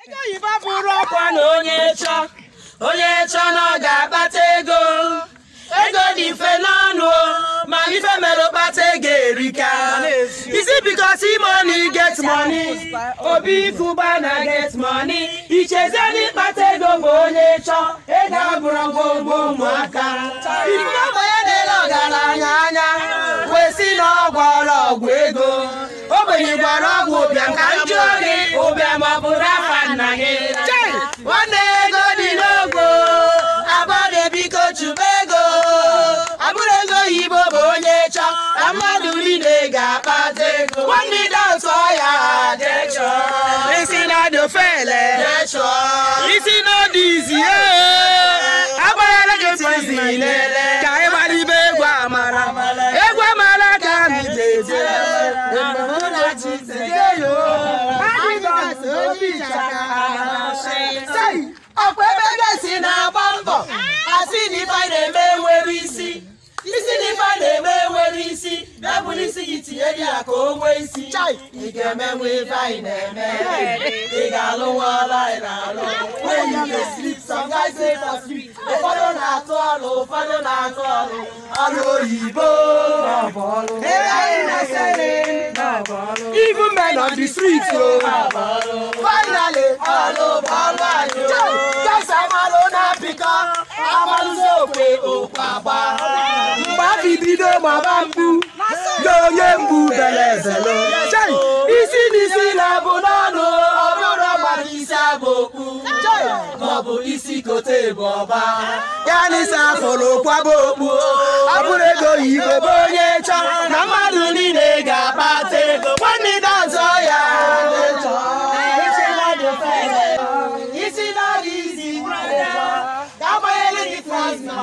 Ego oyibo bụrụ ọkwa na onye chọ na ọ ga-akpata ego. Ego dị mfe n'ọnụ ma ife mere kpata ego erika. Isi because money get money, Obi Cubana get money. Ichezie n'ịkpata ego bụ onye chọ, ego abụrụ ngwongwo ụmụaka. Ife ogbenye na-ele ọgaranya anya, kwesị na ọ gwọrọ ọgwụ ego. Ogbenye gwọrọ ọgwụ ụbịam ka njụ gị, ụbịam ọ bụrụ afa nna gị. Nwanne ego dị n'ogbo, abọdụ biko chụba ego. Abụrụ ego oyibo bụ onye chọ, na mmadụ niile ga-akpata ego. Nwanne ịda ya isi na dị ofele, isi na dị izi, agbanyela gị tizi lele, ka ị gbara ibe egwu amara. Egwu amara ka m jeje. Ọkwa ebe gesi na-agba mbọ, asị na ife na-eme nwere isi. Isi na ife na-eme nwere isi, ebuli isi gị tinye ya ka o nwee isi. Ị ga-emenwe ife anyị na-eme, ị ga-alụ nwa ọrụ anyị na-alụ. When you dey sleep, some guys dey for street. Ụfọdụ na-atụ ọrụ, ụfọdụ na-atụ ọrụ, ọrụ oyibo. Ebe anyị na-esere, even men on the street o. Finally, ọrụ bụ ọrụ anyị o. Guys amalụ na-apịkọ, amalụzi okwe okwe agba. Mgbe afọ bido gbaba mgbu, n'onye mgbu belezelo. Isi n'isi na-abụ n'ọnụ, ọ bụrụ maka isi abụ okpu, maọbụ isi kote bụ ọba. Ya n'isi afụrụ kwaba okpu, ọ bụrụ ego oyibo bụ onye chọ, na mmadụ niile ga-akpata ego. Nwanne dazọ ya, isi na-adị izi, ka agbanyere gị plasma,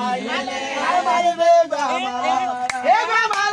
ego amara.